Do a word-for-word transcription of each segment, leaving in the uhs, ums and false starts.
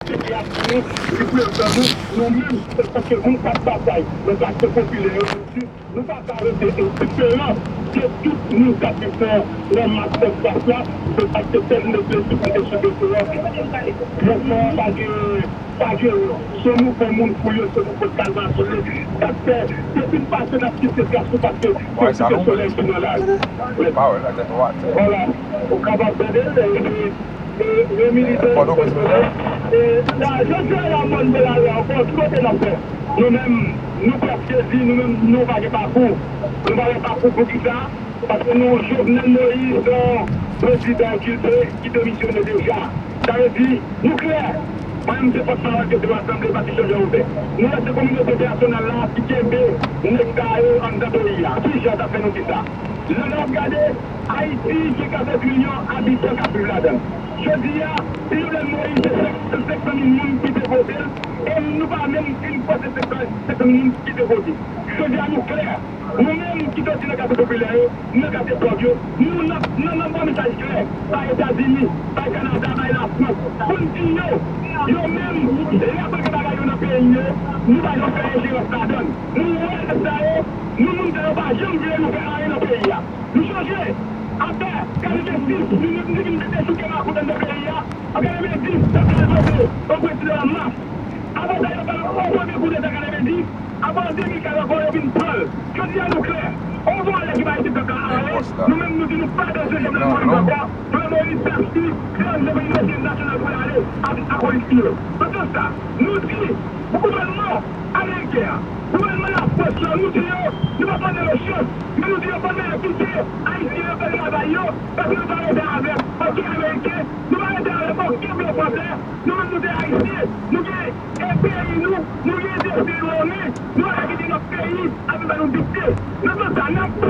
Sosyete a fini, li prezan nou, nou menm, antanke moun k ap batay nan katye popilè yo, nou di, nou pa ka rete endiferan de tout moun k ap viv nan, nan mas espas la, se paske tèl nèg lespri ki te sou desè a. Mouvman an pa gen, pa gen, se nouvo moun pou yo, se nouvo kalmasyon yo. Sa k fè, depi n pase, n ap kite tras nou, paske se kite solèy ki nan lari. Vwala, ou kapab tande l, e, e, e, militan, e, la, jodi a, la, mòn de la rue ankò, ki kote n ap fè? Nou menm, nou prèske di, nou menm, nou pa gen pakou. Nou pa gen pakou poukisa? Paske nou, Jovenel Moïse, se yon prezidan okilpe ki demisyone deja. Sa vle di, nou klè. Mwen menm, se pòtpawòl ke de Rasanble Pati Chanjè Ouvè. Nou lese kominote entènasyonal la ki kenbe nèg sa yo anndan peyi a. Kijan sa fè nou di sa? Lè n ap gade, Ayiti gen katòz milyon abitan k ap viv ladan l. Jodi a, si Jovenel Moïse se senk, senk san mil moun ki te vote l, e nou pa menm fin pase senk san, senk san mil moun ki te vote. Jodi a, nou klè. Nou menm ki soti nan katye popilè yo, nan katye pòv yo, nou nan, nan, nan ba mesaj klè, bay Etazini, bay Kanada, bay Lafrans, pou n di yo, yo menm, lè yo gen bagay yo nan peyi yo, nou pa janm fè enjerans ladan l. Nou wè nèg sa yo, nou moun sa yo pa janm vle nou fè anyen nan peyi a. Nou chanje, apre karannde sis, nou, nou, nou vin dechouke makout anndan peyi a, an karannde dis, sa fè vote yon prezidan an mas. Apre sa, yo fè yon kote koudeta karannde dis, apre an de mil kat ankò, yo vin pran l. Jodi a, nou klè. On vòlè ki pa kite pèp la ale, nou menm, nou di nou pa bezwen Jovenel Moïse ankò. Jovenel Moïse, Pepsi, se yon depite nasyonal pou l ale ak akolis li yo. Nan sans sa, nou di, pou gouvènman ameriken an, gouvènman Lafrans lan, nou di yo, nou p ap mande yo chans, men nou di yo, bon, men yo kite Ayisyen yo fè travay yo, paske nou pa rete avèk okenn Ameriken, nou pa rete avèk okenn blan fransè, nou menm nou se Ayisyen, nou gen e peyi nou, nou gen destini nou an men, nou pa ka kite lòt peyi ap vin ba nou dikte. Nan sans sa, n ap di,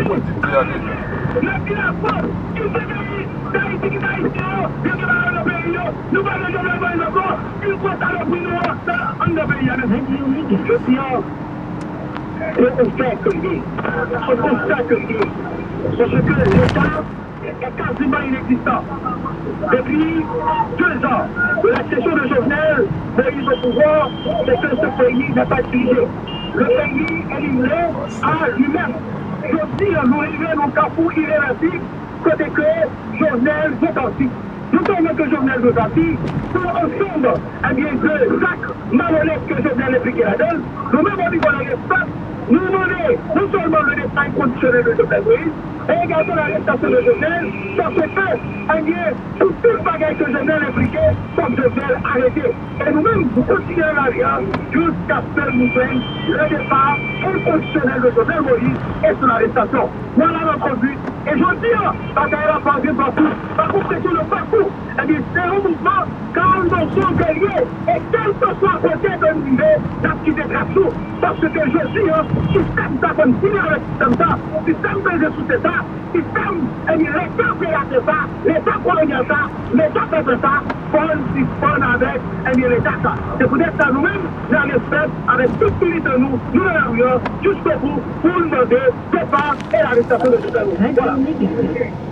n ap di Lafrans, kite peyi Dayiti, kite Ayisyen yo, yo gen bagay yo nan peyi yo, nou pa vle Jovenel Moïse ankò, fin pran salopri nou an nan anndan peyi a, mèsi. Jodi a, se yon fè ke l ye, se yon konsta ke l ye, paske Leta est quasiment inexistant. Depuis deux ans, de l'accession de Jovenel Moïse au pouvoir, c'est que ce pays n'est pas dirigé. Le pays est livré à lui-même. Jodi a, nou rive nan kafou irevèsib, kote ke Jovenel dwe sòti. Nou konnen ke Jovenel dwe sòti pou ansanm, ebyen, de zak malonèt ke Jovenel enplike ladan l. Nou menm, o nivo de Resistans, nou mande non sèlman le depay kondisyonèl de Jovenel Moïse, e egalman larestasyon de Jovenel, paske, ebyen, pou tout bagay ke Jovenel enplike, fòk Jovenel arete. E nou menm, nou kontinye nan lari a jiskaske nou jwenn le depay enkondisyonèl de Jovenel Moïse et son arrestation. Voilà notre but. E jodi a, batay la pa gen pakou. Pakou se tou le pakou. Ebyen, se yon mouvman, ka yon nonson ke l ye. E kèlkeswa kote ke nou rive, n ap kite tras nou. Paske jodi a, sistèm sa konn fini avèk sistèm sa. Sistèm peze souse sa. Sistèm, ebyen, Leta predatè sa, Leta kolonyal sa, Leta pèpè sa, fò n sispann avèk, ebyen, Leta sa. Se poutèt sa, nou menm, n ale fèt avèk tout militan nou, nou nan lari a, jiskobou, pou n mande depa e arestasyon de Jovenel Moïse. Voilà.